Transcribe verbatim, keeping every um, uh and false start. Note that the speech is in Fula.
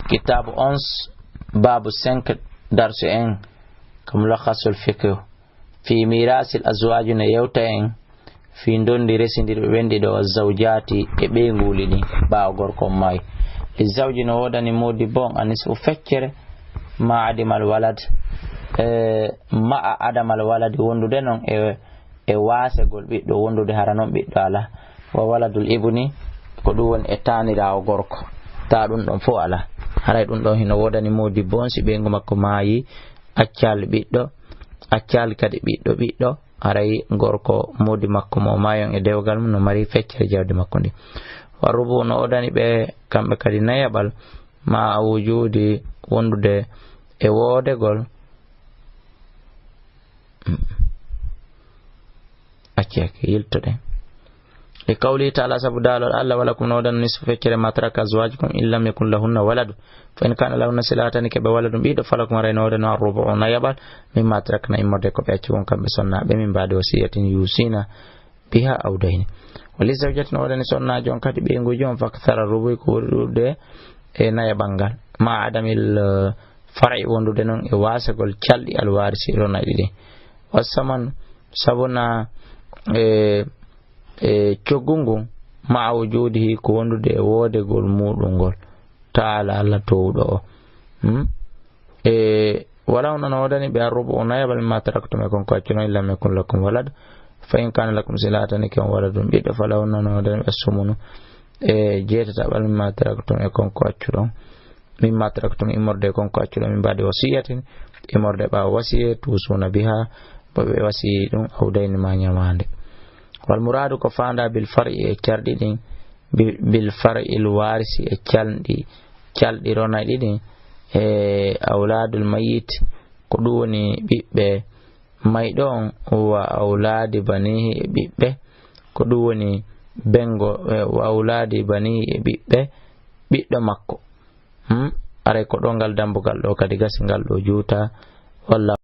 Kitaabu onze, baabu cinq, darsu un, ko Mulakhasul Fiqh. Fi mirasil azwaji no yewta en fi ndondi resindiri ɓe ɓenndi ɗo, zawjati e ɓeynguuli ɗin, ɓaawo gorko on maayi. Li zawji no woodani moodi bon, a nisfu feccere, ma adimal walad, e, ma a adamal walad, wondude non e, e waasegol ɓiɗɗo, wondude hara non ɓiɗɗo alaa. Wa waladul ibni, ko ɗum woni e taaniraawo gorko, ta ɗum ɗon fof alaa. Haray ɗum ɗon hino woodani moodi bon, si ɓeyngu makko maayi, accal ɓiɗɗo, accal kadi ɓiɗɗo ɓiɗɗo, haray gorko moodi makko mo maayi on e dewgal mum no mari feccere jawdi makko ndi. Wa rubu no woodani ɓe kamɓe kadi nayaɓal, ma a wujudi wondude e woodegol. Acci hakke, yiltoɗen. Li qawlihi ta'ala, sabu daalol Allah, walakum no woodani nisfu feccere ma taraka azwajukum in lam yakun lahunna waladu. Fa in kana lahunna, si laatani ke ɓe waladun ɓiɗɗo, falakum, haray no woodani on, arrubu'u, nayaɓal, mimma tarakna, immorde ko ɓe acci kon kamɓe sonnaaɓe, min ba'di wasiyatin yusina biha aw dayni. Wa li zawjati no woodani sonnaajo on kadi ɓeynguujo on, fa akthara rubu'i, ko ɓuri ɗuuɗude e nayaɓal ngal. Ma adamil, eh, far'i, wondude non e waasegol calɗi alwarisi ronayɗi ɗin. Wa saman, sabu na, e, e coggu ngun, ma'a wujudihi, ko wondude e woodegol muɗum ngol. Ta'ala, Allah towɗo o. Hmm? E, wala on no woodani ɓe arrubu'u nayaɓal mimma taraktum e kon ko accuɗon, in lam yakun lakum walad. Fa in kana lakum, si laatani ke on waladun ɓiɗɗo, falahunna no woodani ɓe sumunu e jeetataɓal mimma taraktum e kon ko accuɗon. Mimma taraktum, immorde e kon ko accuɗon, min ba'di wasiyatin, immorde ɓaawo wasiye, tusuna biha, bo ɓe wasiyi ɗum, aw dayni ma ñamaande. Wal muradu, ko faanda bil far'i e carɗi ɗin, bi-, bil far'il warisi e calɗi, calɗi ronayɗi ɗin, e awladul mayyit, ko ɗum woni ɓiɓɓe mayɗo on, wa awladi banihi e ɓiɓɓe, ko ɗum woni bengo, e wa awladi banihi e ɓiɓɓe ɓiɗɗo makko. Hmm? Aray ko ɗo ngal dambugal ɗo kadi gasi ngal ɗo juuta, walla